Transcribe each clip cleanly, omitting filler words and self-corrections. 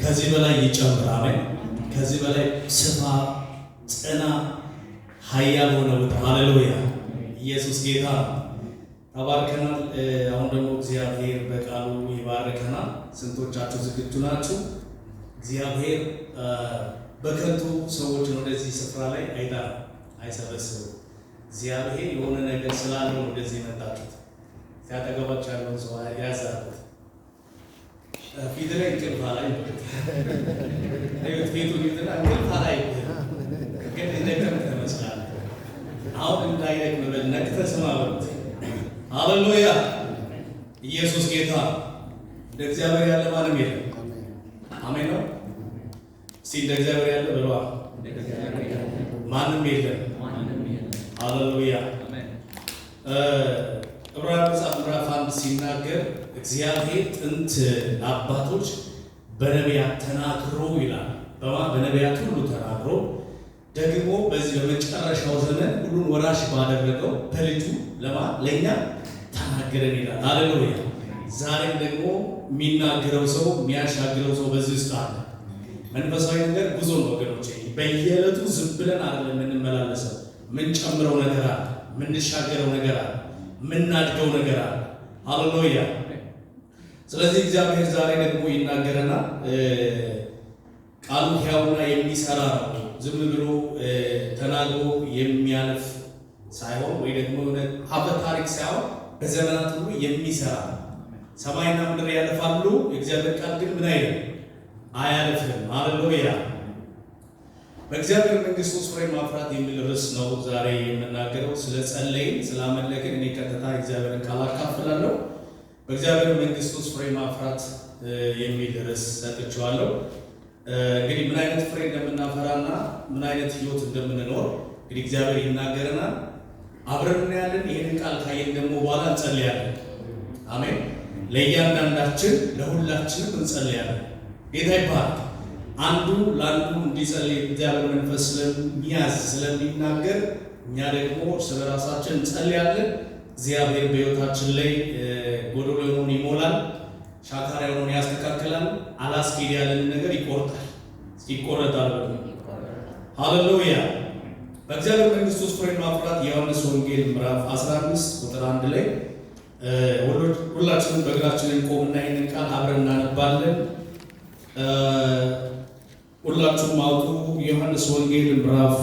ከዚህ በላይ ይጨምር። አሜን። ከዚህ በላይ ስፋ፣ ጽና፣ ኃያል ሆነ ውጣ። ሃሌሉያ! ኢየሱስ ጌታ ነው። ተባርከናል። አሁን ደግሞ እግዚአብሔር በቃሉ ይባርከናል። ስንቶቻችሁ ዝግጁ ናችሁ? እግዚአብሔር በከንቱ ሰዎችን ወደዚህ ስፍራ ላይ አይጠራም፣ አይሰበስብም። እግዚአብሔር የሆነ ነገር ስላለው ነው ወደዚህ የመጣችሁት። ሲያጠገባችሁ ያለውን ሰው ያዛሉት። ፊት ላይ እንቅልፍ አላይ፣ ፊቱ ፊትና እንቅልፍ አላይ፣ ግን እንደደከምክ ትመስላለህ። አሁን እንዳይደክም በል፣ ነቅተህ ስማ በሉት። ሃሌሉያ! ኢየሱስ ጌታ። እንደ እግዚአብሔር ያለ ማንም የለም። አሜን ነው። እስቲ እንደ እግዚአብሔር ያለ በሏ። ማንም የለም። ሃሌሉያ! ዕብራውያን መጽሐፍ ምዕራፍ 1 ሲናገር እግዚአብሔር ጥንት አባቶች በነቢያት ተናግሮ ይላል። በነቢያት ሁሉ ተናግሮ ደግሞ በዚህ በመጨረሻው ዘመን ሁሉን ወራሽ ባደረገው በልጁ ለማ ለእኛ ተናገረን ይላል። ሃሌሉያ! ዛሬም ደግሞ የሚናገረው ሰው፣ የሚያሻግረው ሰው በዚህ ውስጥ አለ። መንፈሳዊ ነገር ጉዞ ነው ወገኖቼ። በየዕለቱ ዝም ብለን አይደለም የምንመላለሰው። የምንጨምረው ነገር አለ፣ የምንሻገረው ነገር አለ፣ የምናድገው ነገር አለ። ሃሌሉያ! ስለዚህ እግዚአብሔር ዛሬ ደግሞ ይናገረናል። ቃሉ ሕያውና የሚሰራ ነው። ዝም ብሎ ተናግሮ የሚያልፍ ሳይሆን ወይ ደግሞ የሆነ አፈ ታሪክ ሳይሆን በዘመናት ሁሉ የሚሰራ ነው። ሰማይና ምድር ያልፋሉ፣ የእግዚአብሔር ቃል ግን ምን አይልም? አያልፍም። ሃሌሉያ! በእግዚአብሔር መንግሥት ውስጥ ፍሬ ማፍራት የሚል ርዕስ ነው ዛሬ የምናገረው። ስለ ጸለይን ስላመለክን እኔ ቀጥታ እግዚአብሔርን ቃል አካፍላለሁ። በእግዚአብሔር መንግሥት ውስጥ ፍሬ ማፍራት የሚል ርዕስ ሰጥቼዋለሁ። እንግዲህ ምን አይነት ፍሬ እንደምናፈራና ምን አይነት ሕይወት እንደምንኖር እንግዲህ እግዚአብሔር ይናገረናል። አብረን እናያለን። ይህንን ቃል ካየን ደግሞ በኋላ እንጸልያለን። አሜን። ለእያንዳንዳችን ለሁላችንም እንጸልያለን። ጌታ ይባረክ። አንዱ ለአንዱ እንዲጸልይ እግዚአብሔር መንፈስ ስለሚያዝ፣ ስለሚናገር እኛ ደግሞ እርስ በራሳችን እንጸልያለን። እግዚአብሔር በሕይወታችን ላይ ጎዶሎ የሆነውን ይሞላል፣ ሻካራ የሆነውን ያስተካክላል፣ አላስኬድ ያለንን ነገር ይቆርጣል። ይቆረጣል። ሃሌሉያ! በእግዚአብሔር መንግሥት ውስጥ ፍሬ ማፍራት፣ የዮሐንስ ወንጌል ምዕራፍ 15 ቁጥር 1 ላይ ሁላችንም በእግራችን እንቆምና ይህንን ቃል አብረን እናነባለን። ሁላችሁም አውጡ። ዮሐንስ ወንጌል ምዕራፍ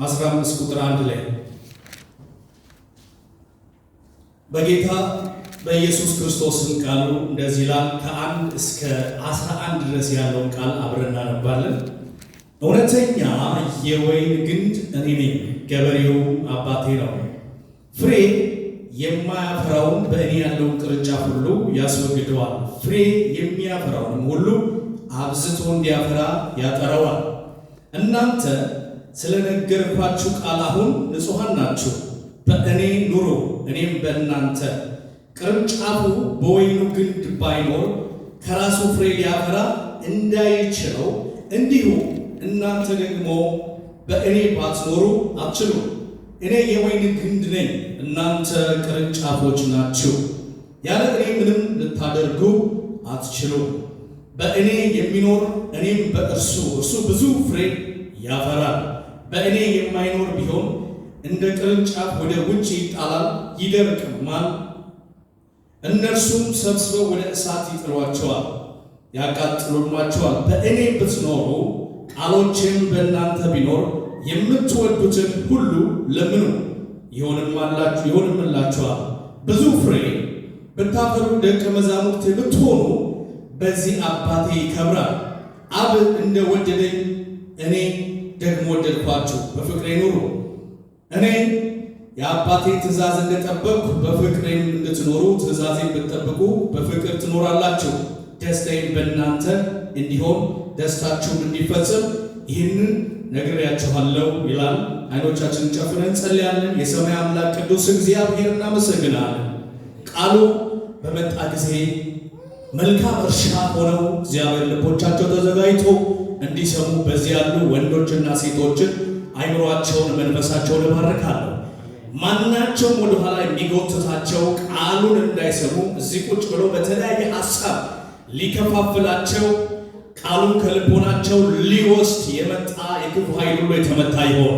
15 ቁጥር 1 ላይ በጌታ በኢየሱስ ክርስቶስን ቃሉ እንደዚህ ይላል። ከ1 እስከ 11 ድረስ ያለውን ቃል አብረን እናነባለን። እውነተኛ የወይን ግንድ እኔ ነኝ፣ ገበሬው አባቴ ነው። ፍሬ የማያፈራውን በእኔ ያለውን ቅርንጫፍ ሁሉ ያስወግደዋል፣ ፍሬ የሚያፈራውንም ሁሉ አብዝቶ እንዲያፈራ ያጠራዋል። እናንተ ስለነገርኳችሁ ቃል አሁን ንጹሐን ናችሁ። በእኔ ኑሩ፣ እኔም በእናንተ። ቅርንጫፉ በወይኑ ግንድ ባይኖር ከራሱ ፍሬ ሊያፈራ እንዳይችለው እንዲሁ እናንተ ደግሞ በእኔ ባትኖሩ አትችሉም። እኔ የወይን ግንድ ነኝ፣ እናንተ ቅርንጫፎች ናችሁ። ያለ እኔ ምንም ልታደርጉ አትችሉም። በእኔ የሚኖር እኔም በእርሱ፣ እርሱ ብዙ ፍሬ ያፈራል። በእኔ የማይኖር ቢሆን እንደ ቅርንጫፍ ወደ ውጭ ይጣላል፣ ይደርቅማል። እነርሱም ሰብስበው ወደ እሳት ይጥሏቸዋል፣ ያቃጥሉማቸዋል። በእኔ ብትኖሩ ቃሎቼም በእናንተ ቢኖር የምትወዱትን ሁሉ ለምኑ፣ ይሆንምላችኋል። ብዙ ፍሬ ብታፈሩ ደቀ መዛሙርቴ ብትሆኑ በዚህ አባቴ ይከብራል። አብ እንደ ወደደኝ እኔ ደግሞ ወደድኳችሁ፣ በፍቅሬ ኑሩ። እኔ የአባቴን ትእዛዝ እንደጠበቅኩ በፍቅሬም እንድትኖሩ ትእዛዜን ብትጠብቁ በፍቅር ትኖራላችሁ። ደስታዬም በእናንተ እንዲሆን ደስታችሁም እንዲፈጽም ይህንን ነግሬያችኋለሁ ይላል። አይኖቻችንን ጨፍነን እንጸልያለን። የሰማይ አምላክ ቅዱስ እግዚአብሔር እናመሰግናለን። ቃሉ በመጣ ጊዜ መልካም እርሻ ሆነው እግዚአብሔር ልቦቻቸው ተዘጋጅቶ እንዲሰሙ በዚህ ያሉ ወንዶችና ሴቶችን አይምሯቸውን፣ መንፈሳቸውን እባርካለሁ። ማናቸውም ወደኋላ የሚጎትታቸው፣ ቃሉን እንዳይሰሙ እዚህ ቁጭ ብሎ በተለያየ ሀሳብ ሊከፋፍላቸው፣ ቃሉን ከልቦናቸው ሊወስድ የመጣ የክፉ ኃይል ሁሉ የተመታ ይሆን።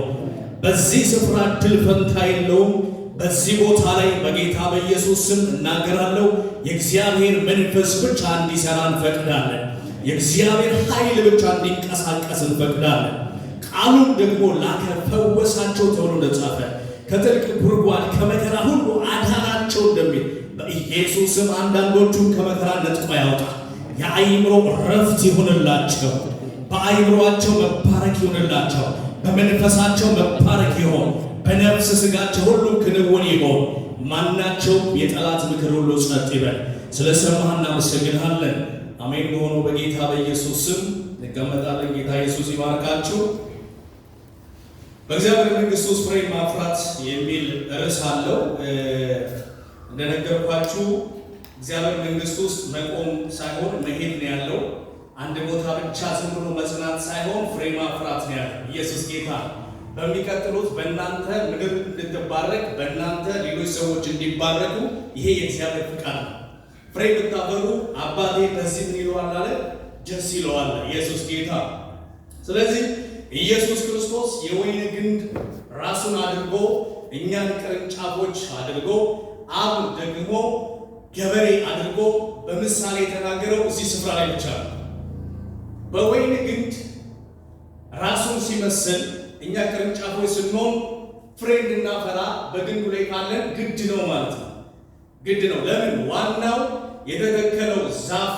በዚህ ስፍራ ድል ፈንታ የለውም። በዚህ ቦታ ላይ በጌታ በኢየሱስ ስም እናገራለሁ። የእግዚአብሔር መንፈስ ብቻ እንዲሰራ እንፈቅዳለን። የእግዚአብሔር ኃይል ብቻ እንዲንቀሳቀስ እንፈቅዳለን። ቃሉን ደግሞ ላከ ፈወሳቸው ተብሎ እንደጻፈ ከጥልቅ ጉድጓድ ከመከራ ሁሉ አዳናቸው እንደሚል በኢየሱስ ስም አንዳንዶቹን ከመከራ ነጥቆ ያውጣ። የአይምሮ ረፍት ይሁንላቸው። በአይምሮአቸው መባረክ ይሁንላቸው። በመንፈሳቸው መባረክ ይሆን። በነፍስ ስጋቸው ሁሉ ክንውን ይሆን። ማናቸውም የጠላት ምክር ሁሉ ጸጥ ይበል። ስለሰማህ እናመሰግንሃለን። አሜን። በሆነው በጌታ በኢየሱስ ስም እንቀመጣለን። ጌታ ኢየሱስ ይባርካችሁ። በእግዚአብሔር መንግሥት ውስጥ ፍሬ ማፍራት የሚል ርዕስ አለው። እንደነገርኳችሁ እግዚአብሔር መንግሥት ውስጥ መቆም ሳይሆን መሄድ ነው ያለው። አንድ ቦታ ብቻ ዝም ብሎ መጽናት ሳይሆን ፍሬ ማፍራት ነው ያለው። ኢየሱስ ጌታ። በሚቀጥሉት በእናንተ ምድር እንድትባረክ፣ በእናንተ ሌሎች ሰዎች እንዲባረኩ ይሄ የእግዚአብሔር ፍቃድ ነው። ፍሬ ብታፈሩ አባቴ በዚህ ምን ይለዋል አለ? ደስ ይለዋል። ኢየሱስ ጌታ። ስለዚህ ኢየሱስ ክርስቶስ የወይን ግንድ ራሱን አድርጎ እኛን ቅርንጫፎች አድርጎ አብ ደግሞ ገበሬ አድርጎ በምሳሌ የተናገረው እዚህ ስፍራ ላይ ብቻ ነው። በወይን ግንድ ራሱን ሲመስል እኛ ቅርንጫፎች ስንሆን ፍሬ እንድናፈራ በግንዱ ላይ ካለን ግድ ነው ማለት ነው። ግድ ነው። ለምን? ዋናው የተተከለው ዛፍ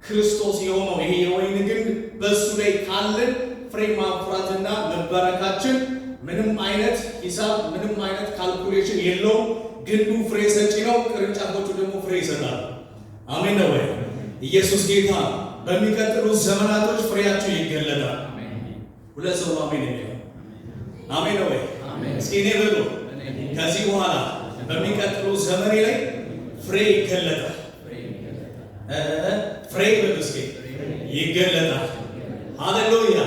ክርስቶስ የሆነው ይሄ የወይን ግንድ በእሱ ላይ ካለን ፍሬ ማፍራትና መባረካችን ምንም አይነት ሂሳብ ምንም አይነት calculation የለውም። ግንዱ ፍሬ ሰጪ ነው፣ ቅርንጫፎቹ ደግሞ ፍሬ ይሰጣሉ። አሜን ነው ወይ? ኢየሱስ ጌታ። በሚቀጥሉት ዘመናቶች ፍሬያቸው ይገለጣል። ሁለት ሰው አሜን የሚለው አሜን ነው ወይ? እስኪ እኔ በሉ ከዚህ በኋላ በሚቀጥሉ ዘመኔ ላይ ፍሬ ይገለጣል። ፍሬ በሉ እስኪ ይገለጣል። ሃሌሉያ።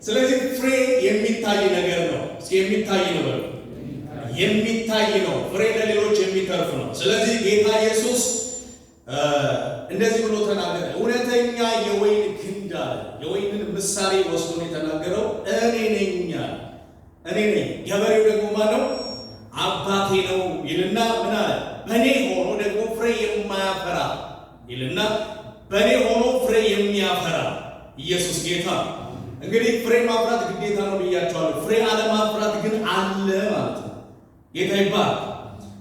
ስለዚህ ፍሬ የሚታይ ነገር ነው። እስኪ የሚታይ ነው በሉ፣ የሚታይ ነው። ፍሬ ለሌሎች የሚተርፍ ነው። ስለዚህ ጌታ ኢየሱስ እንደዚህ ብሎ ተናገረ። እውነተኛ የወይን ግንድ አለ። የወይንን ምሳሌ ወስዶ ነው የተናገረው። እኔ ነኝ አለ። እኔ ነኝ። ገበሬው ደግሞ ማነው? አባቴ ነው ይልና ምን አለ? በእኔ ሆኖ ደግሞ ፍሬ የማያፈራ ይልና በእኔ ሆኖ ፍሬ የሚያፈራ ኢየሱስ ጌታ። እንግዲህ ፍሬ ማፍራት ግዴታ ነው ብያቸዋለሁ። ፍሬ አለማፍራት ግን አለ ማለት ነው። ጌታ ይባረክ።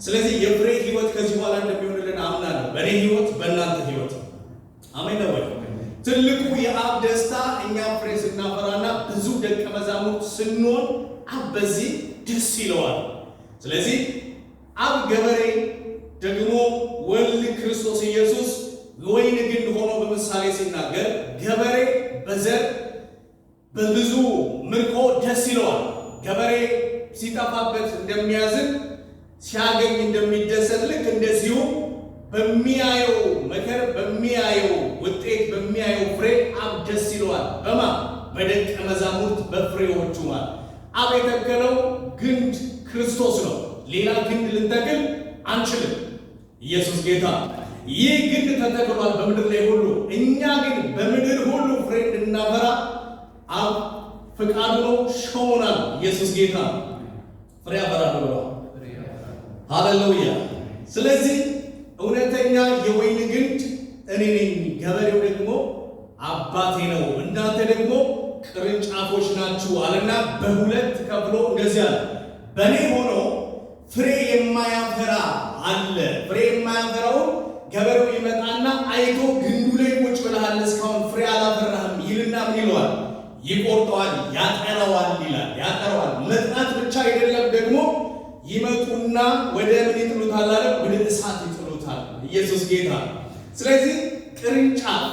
ስለዚህ የፍሬ ህይወት ከዚህ በኋላ እንደሚሆንልን አምናለሁ። በእኔ ህይወት፣ በእናንተ ህይወት። አሜን ነው ወይ? ትልቁ የአብ ደስታ እኛ ፍሬ ስናፈራና ብዙ ደቀ መዛሙርት ስንሆን አብ በዚህ ደስ ይለዋል። ስለዚህ አብ ገበሬ ደግሞ ወልድ ክርስቶስ ኢየሱስ ወይን ግንድ ሆኖ በምሳሌ ሲናገር ገበሬ በዘር በብዙ ምርኮ ደስ ይለዋል። ገበሬ ሲጠፋበት እንደሚያዝን ሲያገኝ እንደሚደሰት ልክ እንደዚሁ በሚያየው መከር በሚያየው ውጤት በሚያየው ፍሬ አብ ደስ ይለዋል። በማ በደቀ መዛሙርት በፍሬዎቹ ማለት አብ የተከለው ግንድ ክርስቶስ ነው። ሌላ ግንድ ልንተክል አንችልም። ኢየሱስ ጌታ። ይህ ግንድ ተተክሏል በምድር ላይ ሁሉ። እኛ ግን በምድር ሁሉ ፍሬ እንድናፈራ አብ ፍቃዱ ነው፣ ሾሞናል። ኢየሱስ ጌታ። ፍሬ ያፈራሉ ብለዋል። ሃሌሉያ። ስለዚህ እውነተኛ የወይን ግንድ እኔ ነኝ፣ ገበሬው ደግሞ አባቴ ነው፣ እናንተ ደግሞ ቅርንጫፎች ናችሁ አለና በሁለት ከፍሎ እንደዚህ አለ። በእኔ ሆኖ ፍሬ የማያፈራ አለ። ፍሬ የማያፈራው ገበሬው ይመጣና አይቶ ግንዱ ላይ ቁጭ ብለሃል፣ እስካሁን ፍሬ አላፈራህም ይልና ምን ይለዋል? ይቆርጠዋል፣ ያጠራዋል ይላል። ያጠራዋል። መጥራት ብቻ አይደለም ደግሞ ይመጡና ወደ ምን ይጥሉታል አለ? ወደ እሳት ይጥሉታል። ኢየሱስ ጌታ። ስለዚህ ቅርንጫፍ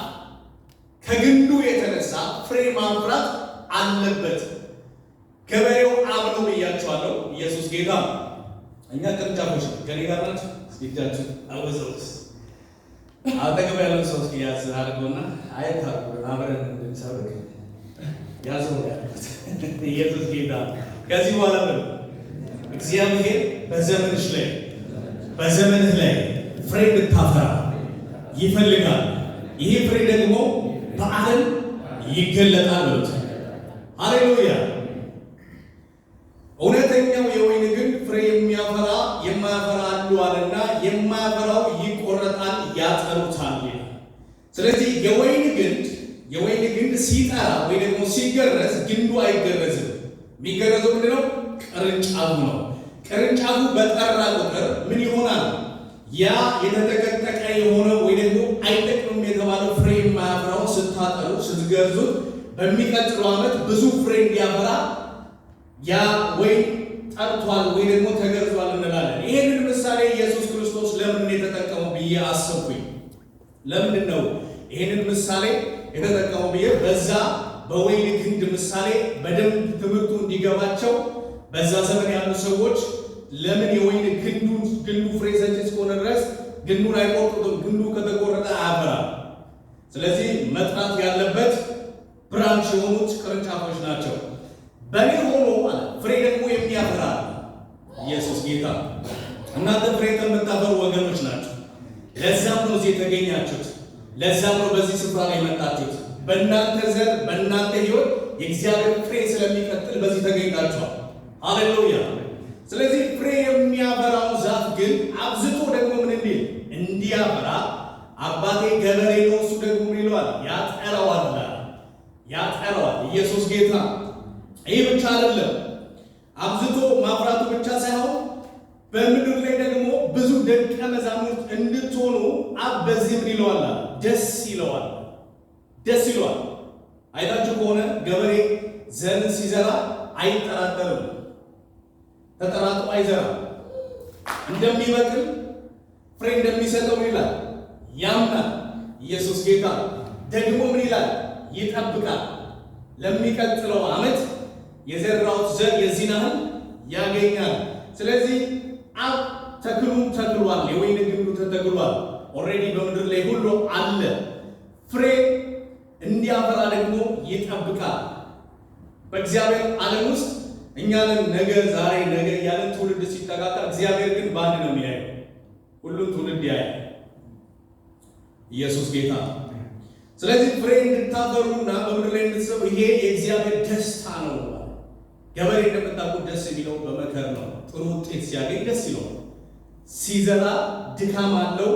ከግንዱ የተነሳ ፍሬ ማፍራት አለበት። ገበሬው አብ ነው ብያቸዋለሁ። ኢየሱስ ጌታ። እኛ ቅርንጫፎች ከኔ ጋር ናችሁ? እስኪ እጃችሁ አወዛውዝ። አጠገብ ያለውን ሰው እስኪ ያዝ አድርገውና አየት አድርገው አብረን እንድንሰብክ ያዘው ያልኩት። ኢየሱስ ጌታ። ከዚህ በኋላ ነው እግዚአብሔር በዘመንሽ ላይ በዘመንህ ላይ ፍሬ እንድታፈራ ይፈልጋል። ይህ ፍሬ ደግሞ በዓለም ይገለጣል በሉት። ሃሌሉያ። እውነተኛው የወይን ግንድ ፍሬ የሚያፈራ የማያፈራ አሉ አለና የማያፈራው ይቆረጣል፣ ያጠሩታል ይላል። ስለዚህ የወይን ግንድ ሲጠራ ወይ ደግሞ ሲገረዝ ግንዱ አይገረዝም። የሚገረዘው ምንድነው? ቅርንጫፉ ነው። ቅርንጫፉ በጠራ ቁጥር ምን ይሆናል? ያ የተጠቀጠቀ የሆነው ወይ ደግሞ አይጠቅምም የተባለው ፍሬ የማያፈራውን ስታጠሩ፣ ስትገርዙት በሚቀጥለው ዓመት ብዙ ፍሬ እንዲያፈራ ያ ወይን ጠርቷል ወይ ደግሞ ተገርዟል እንላለን። ይሄንን ምሳሌ ኢየሱስ ክርስቶስ ለምን የተጠቀመው ብዬ አሰብኩኝ። ለምንድን ነው ይሄንን ምሳሌ የተጠቀመው ብዬ በዛ በወይን ግንድ ምሳሌ በደንብ ትምህርቱ እንዲገባቸው በዛ ዘመን ያሉ ሰዎች ለምን የወይን ግንዱ ፍሬ ሰጪ እስከሆነ ድረስ ግንዱን አይቆርጡትም? ግንዱ ከተቆረጠ አያፈራም። ስለዚህ መጥራት ያለበት branch የሆኑት ቅርንጫፎች ናቸው። በእኔ ሆኖ ማለት ፍሬ ደግሞ የሚያፈራ ኢየሱስ ጌታ። እናንተ ፍሬ ከምታፈሩ ወገኖች ናቸው። ለዛም ነው እዚህ የተገኛችሁት። ለዛም ነው በዚህ ስፍራ ላይ የመጣችሁት። በእናንተ ዘር፣ በእናንተ ሕይወት የእግዚአብሔር ፍሬ ስለሚቀጥል በዚህ ተገኝታችኋል። ሃሌሉያ። ስለዚህ ፍሬ የሚያፈራው ዛፍ ግን አብዝቶ ደግሞ ምን እንዲል እንዲያፈራ አባቴ ገበሬ ነው፣ እሱ ደግሞ ምን ይለዋል? ያጠራዋል፣ ያጠራዋል። ኢየሱስ ጌታ። ይህ ብቻ አይደለም፣ አብዝቶ ማፍራቱ ብቻ ሳይሆን በምድር ላይ ደግሞ ብዙ ደቀ መዛሙርት እንድትሆኑ አብ በዚህ ምን ይለዋል? ደስ ይለዋል፣ ደስ ይለዋል። አይታችሁ ከሆነ ገበሬ ዘርን ሲዘራ አይጠራጠርም። ተጠራጥሮ አይዘራም። እንደሚበቅል፣ ፍሬ እንደሚሰጠው ይላል፣ ያምናል። ኢየሱስ ጌታ። ደግሞ ምን ይላል? ይጠብቃል። ለሚቀጥለው ዓመት የዘራሁት ዘር የዚህን ያህል ያገኛል። ስለዚህ አብ ተክሉን ተክሏል፣ የወይን ግንዱ ተተክሏል። Already በምድር ላይ ሁሉ አለ። ፍሬ እንዲያፈራ ደግሞ ይጠብቃል። በእግዚአብሔር ዓለም ውስጥ እኛንን ነገ ዛሬ ነገ እያለን ትውልድ ሲጠቃቃ፣ እግዚአብሔር ግን በአንድ ነው የሚያየው። ሁሉም ትውልድ ያያል። ኢየሱስ ጌታ። ስለዚህ ፍሬ እንድታፈሩና በምድር ላይ እንድትሰሩ ይሄ የእግዚአብሔር ደስታ ነው። ገበሬ እንደምታውቁት ደስ የሚለው በመከር ነው። ጥሩ ውጤት ሲያገኝ ደስ ይለዋል። ሲዘራ ድካም አለው፣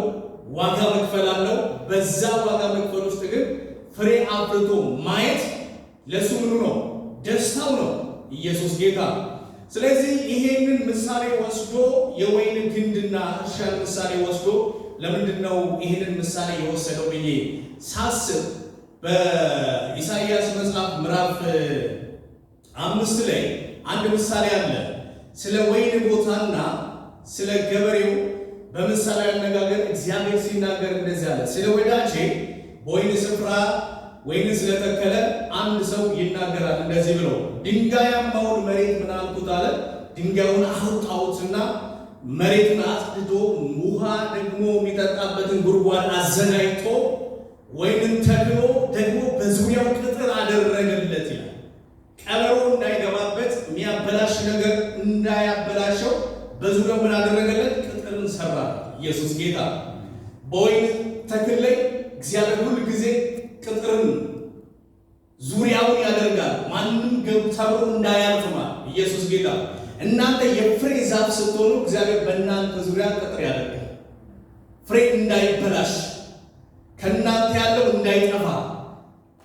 ዋጋ መክፈል አለው። በዛ ዋጋ መክፈል ውስጥ ግን ፍሬ አፍርቶ ማየት ለሱ ምኑ ነው? ደስታው ነው። ኢየሱስ ጌታ። ስለዚህ ይሄንን ምሳሌ ወስዶ፣ የወይን ግንድና እርሻን ምሳሌ ወስዶ ለምንድን ነው ይሄንን ምሳሌ የወሰደው ብዬ ሳስብ በኢሳይያስ መጽሐፍ ምዕራፍ 5 ላይ አንድ ምሳሌ አለ። ስለ ወይን ቦታና ስለ ገበሬው በምሳሌ አነጋገር እግዚአብሔር ሲናገር እንደዚህ አለ። ስለ ወዳጄ በወይን ስፍራ ወይን ስለተከለ አንድ ሰው ይናገራል እንደዚህ ብሎ፣ ድንጋያማውን መሬት ምን አልኩት አለ። ድንጋዩን አውጣሁትና መሬቱን አጽድቶ ውሃ ደግሞ የሚጠጣበትን ጉድጓድ አዘጋጅቶ ወይንን ተክሎ ደግሞ በዙሪያው ቅጥር አደረገለት ይላል። ቀበሮ እንዳይገባበት፣ የሚያበላሽ ነገር እንዳያበላሸው በዙሪያው ምን አደረገለት? ቅጥርን ሰራ። ኢየሱስ ጌታ። በወይን ተክል ላይ እግዚአብሔር ሁል ጊዜ ቅጥርን ዙሪያውን ያደርጋል። ማንም ሰብሮ እንዳያልፍ ማለት። ኢየሱስ ጌታ። እናንተ የፍሬ ዛፍ ስትሆኑ እግዚአብሔር በእናንተ ዙሪያ ቅጥር ያደርጋል። ፍሬ እንዳይበላሽ፣ ከእናንተ ያለው እንዳይጠፋ፣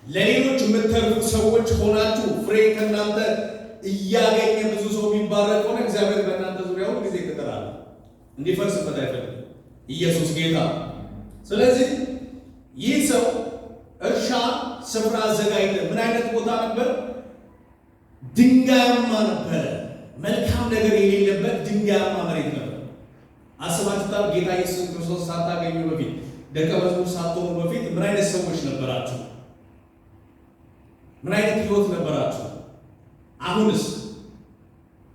ለሌሎች የምትተርፉ ሰዎች ሆናችሁ ፍሬ ከእናንተ እያገኘ ብዙ ሰው የሚባረክ ከሆነ እግዚአብሔር በእናንተ ዙሪያ ሁል ጊዜ ቅጥር አለ። እንዲፈርስበት አይፈልግም። ኢየሱስ ጌታ። ስለዚህ ይህ ሰው እርሻ ስፍራ አዘጋጅተ ምን አይነት ቦታ ነበር? ድንጋያማ ነበረ። መልካም ነገር የሌለበት ድንጋያማ መሬት ነበር። አስባችሁታል? ጌታ ኢየሱስ ክርስቶስ ሳታገኙ በፊት፣ ደቀ መዝሙር ሳትሆኑ በፊት ምን አይነት ሰዎች ነበራችሁ? ምን አይነት ህይወት ነበራችሁ? አሁንስ?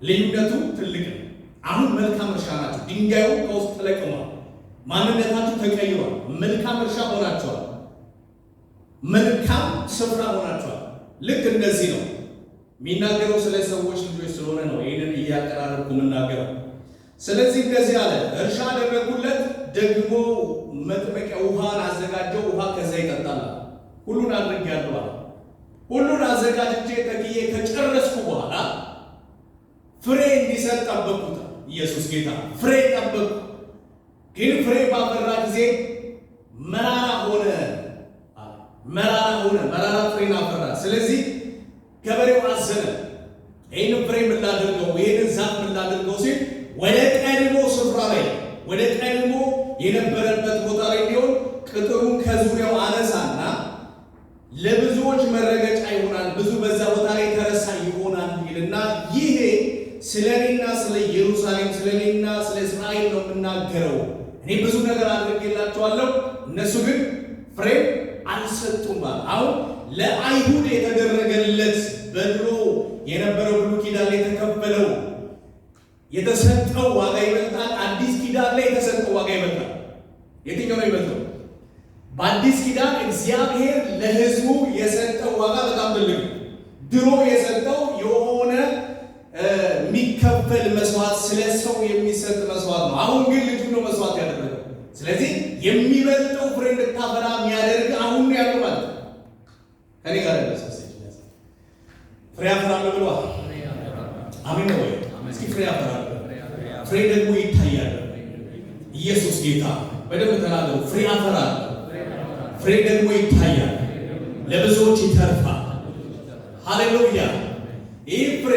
ልዩነቱ ትልቅ ነው። አሁን መልካም እርሻ ናችሁ። ድንጋዩ ከውስጥ ተለቅሟል። ማንነታችሁ ተቀይሯል። መልካም እርሻ ሆናችኋል። መልካም ስፍራ ሆናችኋል። ልክ እንደዚህ ነው የሚናገረው፣ ስለ ሰዎች ልጆች ስለሆነ ነው ይህንን እያቀራረብኩ የምናገረው። ስለዚህ እንደዚህ አለ፣ እርሻ አደረጉለት፣ ደግሞ መጥመቂያ ውሃን አዘጋጀው፣ ውሃ ከዛ ይጠጣል። ሁሉን አድርጌያለሁ አለ። ሁሉን አዘጋጅቼ ተክዬ ከጨረስኩ በኋላ ፍሬ እንዲሰጥ ጠበቅኩት። ኢየሱስ ጌታ። ፍሬ ጠበቅኩ፣ ግን ፍሬ ባፈራ ጊዜ መራራ ሆነ፣ መራራ ሆነ፣ መራራ ፍሬን አፈራ። ስለዚህ ገበሬው አዘነ። ይህንን ፍሬ ምን ላድርገው፣ ይህንን ዛፍ ምን ላድርገው ሲል ወደ ቀድሞ ስፍራ ላይ፣ ወደ ቀድሞ የነበረበት ቦታ ላይ እንዲሆን ቅጥሩን ከዙሪያው አነሳና ለብዙዎች መረገጫ ይሆናል፣ ብዙ በዛ ቦታ ላይ የተረሳ ይሆናል ይልና ይሄ ስለ እኔና ስለ ኢየሩሳሌም፣ ስለ እኔና ስለ እስራኤል ነው የምናገረው። እኔ ብዙ ነገር አድርጌላቸዋለሁ፣ እነሱ ግን ፍሬ አልሰጡም። አሁን ለአይሁድ የተደረገለት በድሮ የነበረው ብሉይ ኪዳን ላይ የተከፈለው የተሰጠው ዋጋ ይበልጣል። አዲስ ኪዳን ላይ የተሰጠው ዋጋ ይበልጣል። የትኛው ነው ይበልጣል? በአዲስ ኪዳን እግዚአብሔር ለሕዝቡ የሰጠው ዋጋ በጣም ትልቅ ነው። ድሮ የሰጠው የሆነ የሚከፈል መስዋዕት፣ ስለ ሰው የሚሰጥ መስዋዕት ነው። አሁን ግን ልጁ ነው መስዋዕት ያደረገው። ስለዚህ የሚበልጠው ፍሬ እንድታፈራ የሚያደርግ አሁን ነው ያለው ማለት ነው። ከኔ ጋር ያለ ሰው ፍሬ አፈራለሁ ብለዋል። አሜን ነው ወይ? እስኪ ፍሬ አፈራለሁ። ፍሬ ደግሞ ይታያል። ኢየሱስ ጌታ። በደንብ ተናገሩ። ፍሬ አፈራለሁ። ፍሬ ደግሞ ይታያል፣ ለብዙዎች ይተርፋል። ሃሌሉያ። ይህ ፍሬ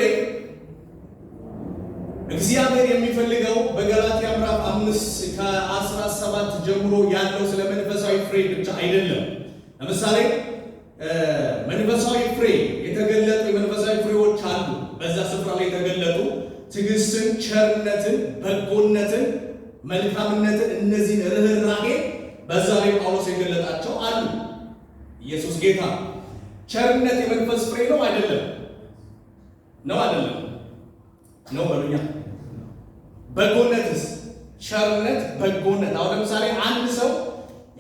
እግዚአብሔር የሚፈልገው በገላትያ ምዕራፍ 5 ከ17 ጀምሮ ያለው ስለ መንፈሳዊ ፍሬ ብቻ አይደለም። ለምሳሌ መንፈሳዊ ፍሬ የተገለጡ የመንፈሳዊ ፍሬዎች አሉ። በዛ ስፍራ ላይ የተገለጡ ትዕግስትን፣ ቸርነትን፣ በጎነትን፣ መልካምነትን፣ እነዚህን ርኅራሄ በዛ ላይ ጳውሎስ የገለጣቸው አሉ። ኢየሱስ ጌታ። ቸርነት የመንፈስ ፍሬ ነው አይደለም? ነው አይደለም? ነው በሉኛ። በጎነትስ? ቸርነት፣ በጎነት። አሁን ለምሳሌ አንድ ሰው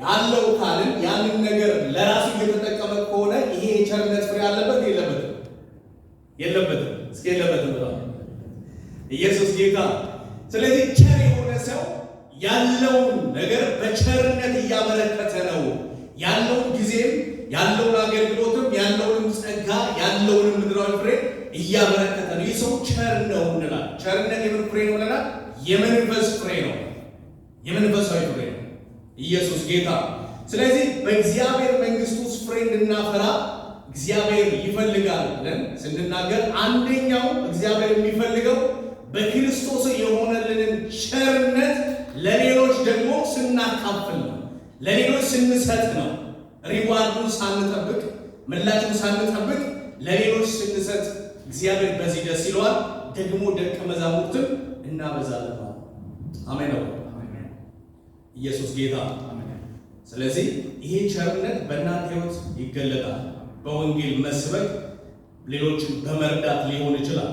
ያለው ካልን ያንን ነገር ለራሱ እየተጠቀመ ከሆነ ይሄ የቸርነት ፍሬ አለበት የለበትም? የለበትም። እስኪ የለበትም ብለዋል። ኢየሱስ ጌታ። ስለዚህ ቸር የሆነ ሰው ያለውን ነገር በቸርነት እያበረከተ ነው። ያለውን ጊዜም፣ ያለውን አገልግሎትም፣ ያለውንም ጸጋ፣ ያለውንም ምድራዊ ፍሬ እያበረከተ ነው። ይህ ሰው ቸር ነው እንላለን። ቸርነት የምን ፍሬ ነው ብለናል? የመንፈስ ፍሬ ነው። የመንፈሳዊ ፍሬ ነው። ኢየሱስ ጌታ። ስለዚህ በእግዚአብሔር መንግስት ውስጥ ፍሬ እንድናፈራ እግዚአብሔር ይፈልጋል ብለን ስንናገር አንደኛው እግዚአብሔር የሚፈልገው በክርስቶስ የሆነልንን ቸርነት ለሌሎች ደግሞ ስናካፍል ነው። ለሌሎች ስንሰጥ ነው። reward ኡን ሳንጠብቅ፣ ምላሹን ሳንጠብቅ ለሌሎች ስንሰጥ እግዚአብሔር በዚህ ደስ ይለዋል። ደግሞ ደቀ መዛሙርትን እናበዛለን ማለት ነው። አሜን ነው። ኢየሱስ ጌታ። ስለዚህ ይሄ ቸርነት በእናንተ ሕይወት ይገለጣል። በወንጌል መስበክ፣ ሌሎችን በመርዳት ሊሆን ይችላል።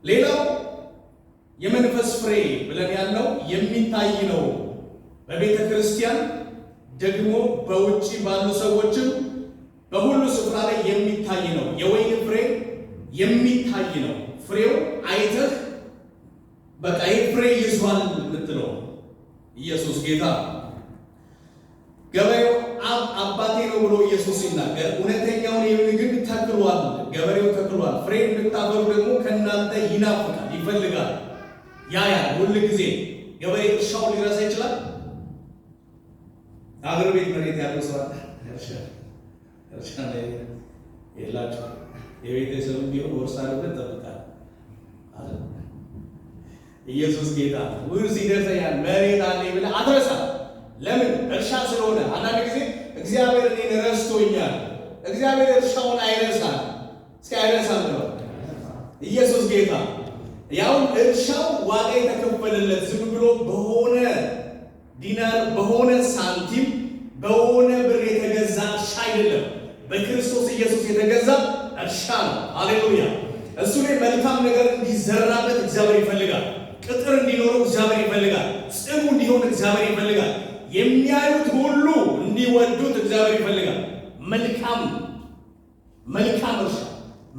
ሌላው የመንፈስ ፍሬ ብለን ያልነው የሚታይ ነው። በቤተ ክርስቲያን ደግሞ በውጪ ባሉ ሰዎችም በሁሉ ስፍራ ላይ የሚታይ ነው። የወይን ፍሬ የሚታይ ነው። ፍሬው አይተህ በቃ ይህ ፍሬ ይዟል የምትለው። ኢየሱስ ጌታ። ገበሬው አባቴ ነው ብሎ ኢየሱስ ሲናገር እውነተኛውን የወይን ግንድ ተክሏል፣ ገበሬው ተክሏል። ፍሬ እንድታፈሩ ደግሞ ከእናንተ ይናፍቃል፣ ይፈልጋል፣ ያያል። ሁል ጊዜ ገበሬ እርሻውን ሊረሳ ይችላል? አገር ቤት መሬት ያለው ሰው አለ? እርሻ ላይ የላቸው የቤተሰብ ቢሆን ወርሳ ብለን ጠብቃል። ኢየሱስ ጌታ። ውርስ ይደርሰኛል መሬት አለ ብለህ አትረሳም። ለምን? እርሻ ስለሆነ። አንዳንድ ጊዜ እግዚአብሔር እኔን ረስቶኛል። እግዚአብሔር እርሻውን አይረሳም። እስኪ አይረሳም ብለው። ኢየሱስ ጌታ። ያው እርሻው ዋጋ የተከፈለለት ዝም ብሎ በሆነ ዲናር፣ በሆነ ሳንቲም፣ በሆነ ብር የተገዛ እርሻ አይደለም። በክርስቶስ ኢየሱስ የተገዛ እርሻ ነው። ሃሌሉያ። እሱ ላይ መልካም ነገር እንዲዘራበት እግዚአብሔር ይፈልጋል። ቅጥር እንዲኖረው እግዚአብሔር ይፈልጋል። ጽኑ እንዲሆን እግዚአብሔር ይፈልጋል። የሚያዩት ሁሉ እንዲወዱት እግዚአብሔር ይፈልጋል። መልካም መልካም እርሻ፣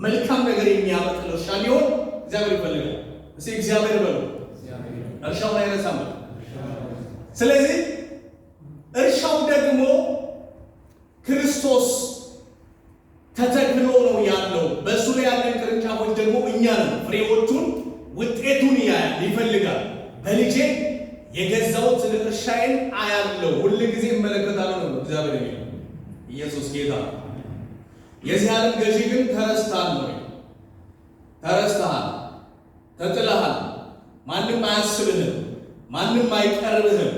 መልካም ነገር የሚያበቅል እርሻ እንዲሆን እግዚአብሔር ይፈልጋል። እስኪ እግዚአብሔር በሉ። እርሻውን አይረሳም። ስለዚህ እርሻው ደግሞ ክርስቶስ ተተክሎ ነው ያለው። በእሱ ላይ ያለን ቅርንጫፎች ደግሞ እኛ ነን። ፍሬዎቹን ውጤቱን ያያል፣ ይፈልጋል። በልጄ የገዛሁትን እርሻዬን አያለው፣ ሁል ጊዜ እመለከታለሁ ነው እግዚአብሔር የሚለው። ኢየሱስ ጌታ። የዚህ ዓለም ገዢ ግን ተረስተሃል ነው፣ ተረስተሃል፣ ተጥለሃል፣ ማንም አያስብህም፣ ማንም አይቀርብህም፣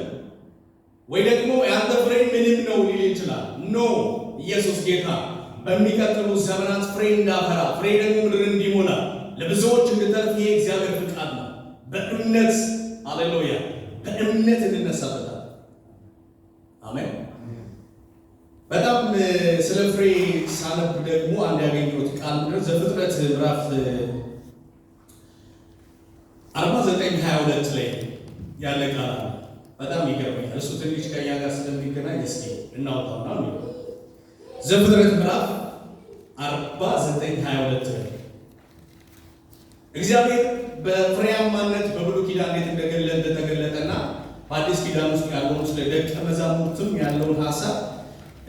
ወይ ደግሞ ያንተ ፍሬ ምንም ነው ሊል ይችላል። No፣ ኢየሱስ ጌታ። በሚቀጥሉ ዘመናት ፍሬ እንዳፈራ፣ ፍሬ ደግሞ ምድር እንዲሞላ፣ ለብዙዎች እንድተርፍ ይሄ እግዚአብሔር ፍቃድ ነው። በእምነት፣ ሃሌሉያ፣ በእምነት እንነሳበታል። አሜን። በጣም ስለ ፍሬ ሳነብ ደግሞ አንድ ያገኘሁት ቃል ምንድነው? ዘፍጥረት ምዕራፍ 49:22 ላይ ያለ ቃል አለ። በጣም ይገርመኛል። እሱ ትንሽ ከኛ ጋር ስለሚገናኝ እስኪ እናውጣውና ነው። ዘፍጥረት ምዕራፍ 49:22 ላይ እግዚአብሔር በፍሬያማነት በብሉይ ኪዳን እንዴት እንደተገለጠና በአዲስ ኪዳን ውስጥ ያለውን፣ ስለ ደቀ መዛሙርትም ያለውን ሀሳብ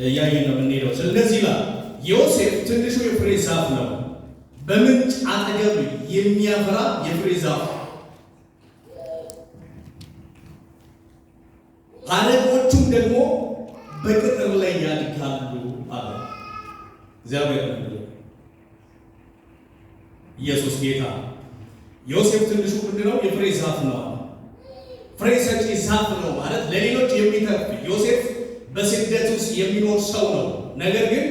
እያየን ነው የምንሄደው። ስለዚህ ይላል፣ ዮሴፍ ትንሹ የፍሬ ዛፍ ነው፣ በምንጭ አጠገብ የሚያፈራ የፍሬ ዛፍ፣ ሐረጎቹም ደግሞ በቅጥር ላይ ያድጋሉ አለ። እግዚአብሔር ነው። ኢየሱስ ጌታ። ዮሴፍ ትንሹ ምንድነው? የፍሬ ዛፍ ነው። ፍሬ ሰጪ ዛፍ ነው ማለት ለሌሎች የሚተርፍ። ዮሴፍ በስደት ውስጥ የሚኖር ሰው ነው። ነገር ግን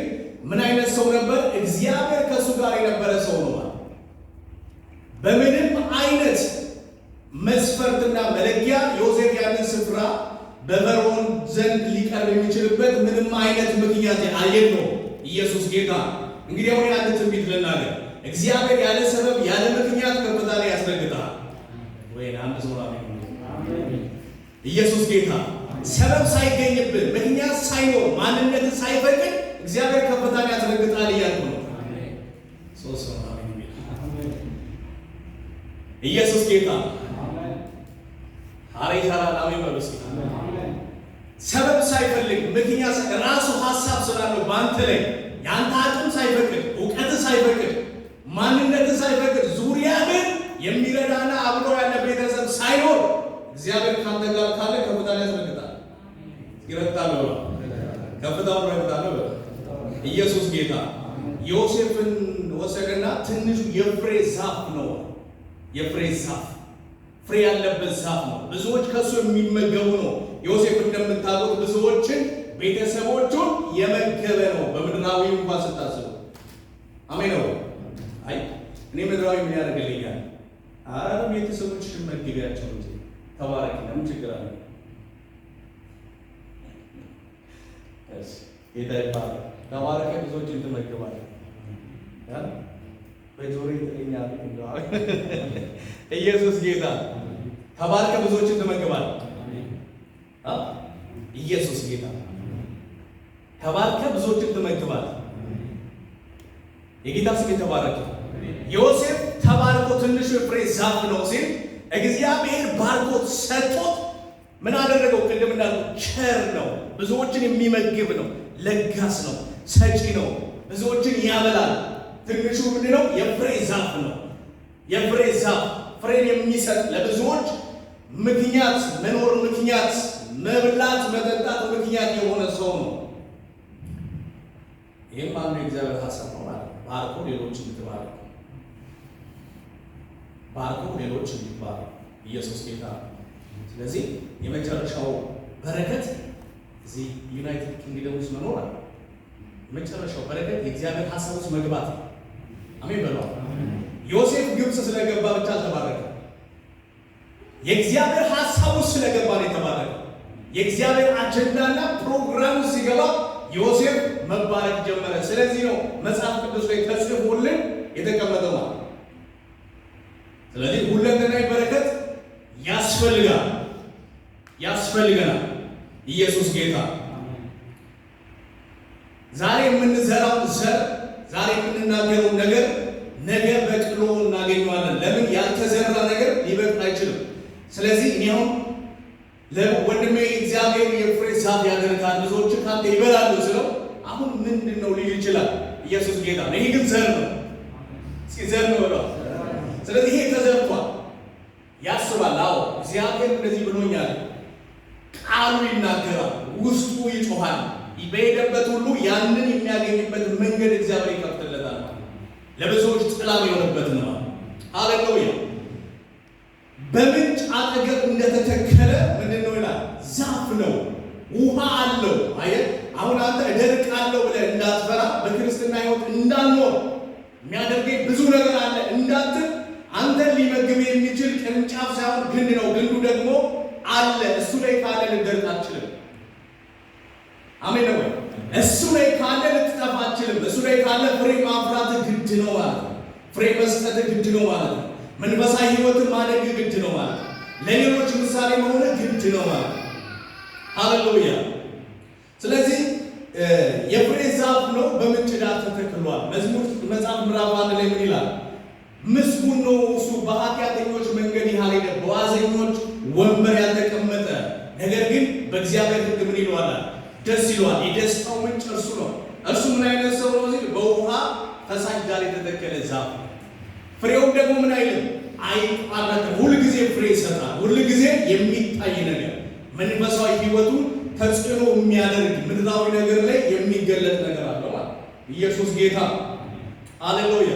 ምን አይነት ሰው ነበር? እግዚአብሔር ከእሱ ጋር የነበረ ሰው ነው ማለት። በምንም አይነት መስፈርትና መለኪያ ዮሴፍ ያንን ስፍራ በፈርዖን ዘንድ ሊቀርብ የሚችልበት ምንም አይነት ምክንያት የለውም። ኢየሱስ ጌታ። እንግዲህ አሁን አንድ ትንቢት ልናገር። እግዚአብሔር ያለ ሰበብ ያለ ምክንያት ከፍታ ላይ ያስረግጣል። ወይ አንድ ሰው አሜን። ኢየሱስ ጌታ። ሰበብ ሳይገኝብን፣ ምክንያት ሳይኖር፣ ማንነትን ሳይፈቅድ እግዚአብሔር ከፍታን ያስረግጣል እያልኩ ነው። ሶስት ሰው አሜን የሚል። ኢየሱስ ጌታ። አሬ ይሰራል። አሜን በሉ እስኪ። ሰበብ ሳይፈልግ፣ ምክንያት፣ ራሱ ሀሳብ ስላለው በአንተ ላይ፣ የአንተ አቅም ሳይፈቅድ፣ እውቀት ሳይፈቅድ፣ ማንነትን ሳይፈቅድ፣ ዙሪያ ግን የሚረዳና አብሮ ያለ ቤተሰብ ሳይኖር እግዚአብሔር ካንተ ጋር ካለ ከፍታን ያስረግጣል። ይረግጣል ብሎ ከፍታውን ረግጣለሁ ብሎ። ኢየሱስ ጌታ። ዮሴፍን ወሰደና ትንሹ የፍሬ ዛፍ ነው። የፍሬ ዛፍ፣ ፍሬ ያለበት ዛፍ ነው። ብዙዎች ከሱ የሚመገቡ ነው። ዮሴፍ እንደምታውቁት ብዙዎችን፣ ቤተሰቦቹን የመገበ ነው። በምድራዊ እንኳን ስታስቡ፣ አሜን ነው። አይ እኔ ምድራዊ ምን ያደርግልኛል? አረ ቤተሰቦችሽን መግቢያቸው እንጂ፣ ተባረኪ። ምን ችግር አለ? እሺ፣ ጌታ ይባረክ። ተባረከ፣ ብዙዎችን ትመግባለህ። በጆሮ ይጥለኛል። ኢየሱስ ጌታ። ተባርከ ብዙዎችን ትመግባለህ። ኢየሱስ ጌታ። ተባርከ ብዙዎችን ትመግባለህ። የጌታ ስም የተባረከ። ዮሴፍ ተባርኮ ትንሹ የፍሬ ዛፍ ነው ሲል እግዚአብሔር ባርኮት ሰጥቶት ምን አደረገው? ቅድም እንዳልኩ ቸር ነው። ብዙዎችን የሚመግብ ነው። ለጋስ ነው። ሰጪ ነው። ብዙዎችን ያበላል። ትንሹ ምንድነው? የፍሬ ዛፍ ነው። የፍሬ ዛፍ፣ ፍሬን የሚሰጥ፣ ለብዙዎች ምክንያት መኖር፣ ምክንያት መብላት መጠጣት ምክንያት የሆነ ሰው ነው። ይህም አንዱ የእግዚአብሔር ሀሳብ ነው ማለት ነው። ባርኮ ሌሎች እንድትባረክ፣ ባርኮ ሌሎች እንዲባረኩ። ኢየሱስ ጌታ ነው። ስለዚህ የመጨረሻው በረከት እዚህ ዩናይትድ ኪንግደም ውስጥ መኖር አለ። የመጨረሻው በረከት የእግዚአብሔር ሀሳብ ውስጥ መግባት ነው። አሜን በሏል። ዮሴፍ ግብፅ ስለገባ ብቻ አልተባረከም። የእግዚአብሔር ሀሳብ ውስጥ ስለገባ ነው የተባረከው። የእግዚአብሔር አጀንዳና ፕሮግራም ውስጥ ሲገባ ዮሴፍ መባረክ ጀመረ። ስለዚህ ነው መጽሐፍ ቅዱስ ላይ ተጽፎልን የተቀመጠው ማለት። ስለዚህ ሁለንተናዊ በረከት ያስፈልጋል፣ ያስፈልገናል። ኢየሱስ ጌታ። ዛሬ የምንዘራውን ዘር፣ ዛሬ የምንናገረውን ነገር ነገ በቅሎ እናገኘዋለን። ለምን? ያልተዘራ ነገር ሊበቅል አይችልም። ስለዚህ እኔ አሁን ለወንድሜ እግዚአብሔር የፍሬ ዛፍ ያደርጋል፣ ብዙዎች ካንተ ይበላሉ ስለው አሁን ምንድን ነው ሊል ይችላል። ኢየሱስ ጌታ ነው። ይሄ ግን ዘር ነው። እስኪ ዘር ነው ብለዋል። ስለዚህ ይሄ ተዘርቷል። ያስባል። አዎ እግዚአብሔር እንደዚህ ብሎኛል። ቃሉ ይናገራል፣ ውስጡ ይጮሃል። በሄደበት ሁሉ ያንን የሚያገኝበት መንገድ እግዚአብሔር ይከፍትለታል። ለብዙዎች ጥላም የሆነበት ነው። ሃሌሉያ። በምንጭ አጠገብ እንደተተከለ ምንድን ነው ይላል? ዛፍ ነው፣ ውሃ አለው። አየህ፣ አሁን አንተ እደርቃለሁ ብለህ እንዳትፈራ፣ በክርስትና ሕይወት እንዳልኖር የሚያደርገኝ ብዙ ነገር አለ እንዳትል፣ አንተን ሊመግብ የሚችል ቅርንጫፍ ሳይሆን ግንድ ነው። ግንዱ ደግሞ አለ። እሱ ላይ ካለ ልትደርቅ አትችልም። አሜን ነው ወይ? እሱ ላይ ካለ ልትጠፋ አትችልም። እሱ ላይ ካለ ፍሬ ማፍራት ግድ ነው ማለት ነው። ፍሬ መስጠት ግድ ነው ማለት ነው። መንፈሳዊ ሕይወትን ማደግ ግድ ነው ማለት ነው። ለሌሎች ምሳሌ መሆን ግድ ነው ማለት ነው። ሃሌሉያ። ስለዚህ የፍሬ ዛፍ ነው፣ በምንጭ ዳር ተተክሏል። መዝሙር መጽሐፍ ምዕራፍ 1 ላይ ምን ይላል? ምስጉን ነው እሱ በኃጢአተኞች መንገድ ያልሄደ፣ በዋዘኞች ወንበር ያልተቀመጠ፣ ነገር ግን በእግዚአብሔር ሕግ ምን ይለዋል? ደስ ይለዋል። የደስታው ምንጭ እርሱ ነው። እርሱ ምን አይነት ሰው ነው? ሲል በውሃ ፈሳሽ ዳር የተተከለ ዛፍ ነው። ፍሬውም ደግሞ ምን አይልም፣ አይቋረጥም። ሁልጊዜ ፍሬ ይሰጣል። ሁልጊዜ የሚታይ ነገር፣ መንፈሳዊ ሕይወቱን ተጽዕኖ የሚያደርግ ምድራዊ ነገር ላይ የሚገለጥ ነገር አለው ማለት። ኢየሱስ ጌታ። ሃሌሉያ።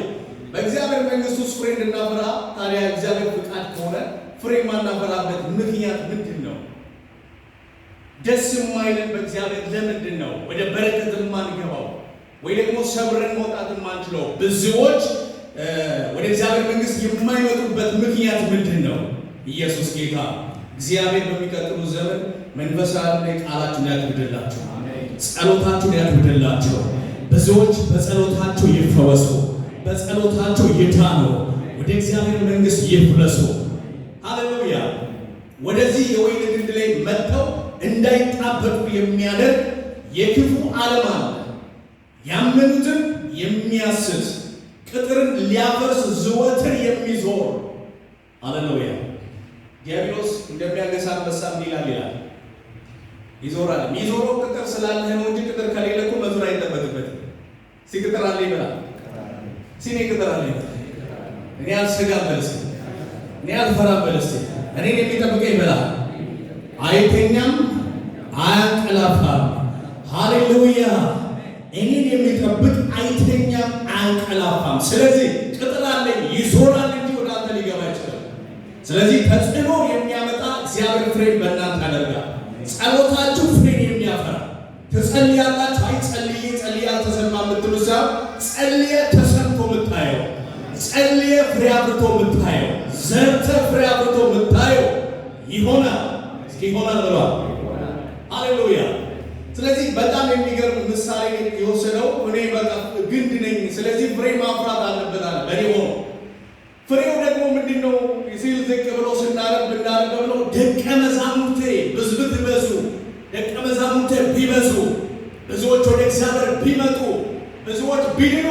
በእግዚአብሔር መንግሥት ውስጥ ፍሬ እንድናፈራ ታዲያ እግዚአብሔር ፍቃድ ከሆነ ፍሬ የማናፈራበት ምክንያት ምንድን ነው? ደስ የማይለን በእግዚአብሔር ለምንድን ነው? ወደ በረከት የማንገባው ወይ ደግሞ ሰብረን መውጣት የማንችለው፣ ብዙዎች ወደ እግዚአብሔር መንግሥት የማይመጡበት ምክንያት ምንድን ነው? ኢየሱስ ጌታ። እግዚአብሔር በሚቀጥሉ ዘመን መንፈሳዊ ላይ ቃላችሁን ያክብድላችሁ፣ ጸሎታችሁን ያክብድላችሁ። ብዙዎች በጸሎታችሁ ይፈወሱ፣ በጸሎታችሁ ይዳኑ፣ ወደ እግዚአብሔር መንግሥት ይፍለሱ። ሃሌሉያ። ወደዚህ የወይን ግንድ ላይ መጥተው እንዳይጣበቁ የሚያደርግ የክፉ ዓለም አለ። ያመኑትን የሚያስት፣ ቅጥርን ሊያፈርስ ዘወትር የሚዞር። ሃሌሉያ። ዲያብሎስ እንደሚያገሳ አንበሳ ይላል ይላል ይዞራል። የሚዞረው ቅጥር ስላለህ ነው እንጂ ቅጥር ከሌለ እኮ መዞር አይጠበቅበትም። እስኪ ቅጥር አለ ይበላል። እስኪ እኔ ቅጥር አለ ይበላል። እኔ አልሰጋም በል እስኪ። እኔ አልፈራም በል እስኪ። እኔን የሚጠብቀኝ ይበላል። አይተኛም፣ አያንቀላፋም። ሃሌሉያ። እኔን የሚጠብቅ አይተኛም፣ አያንቀላፋም። ስለዚህ ቅጥር አለኝ፣ ይዞራል እንጂ ወደ አንተ ሊገባ አይችልም። ስለዚህ ተጽዕኖ የሚያመጣ እግዚአብሔር ፍሬን በእናንተ ያደርጋል። ጸሎታችሁ ፍሬን የሚያፈራ፣ ትጸልያላችሁ። አይ ጸልዬ ጸልዬ አልተሰማ የምትሉ ሳይሆን ጸልየ ተሰምቶ የምታየው፣ ጸልየ ፍሬ አፍርቶ የምታየው፣ ዘርተ ፍሬ አፍርቶ የምታየው ይሆናል። እስኪ ይሆናል ብለዋል። ሃሌሉያ። ስለዚህ በጣም የሚገርም ምሳሌ የወሰደው እኔ በቃ ግንድ ነኝ፣ ስለዚህ ፍሬ ማፍራት አለበት አለ በእኔ ሆኖ። ፍሬው ደግሞ ምንድን ነው ሲል ዝቅ ብሎ ስናነብ እንዳነበብ ብሎ ደቀ መዛሙርቴ ብዙ ብትበዙ፣ ደቀ መዛሙርቴ ቢበዙ፣ ብዙዎች ወደ እግዚአብሔር ቢመጡ፣ ብዙዎች ቢድኑ።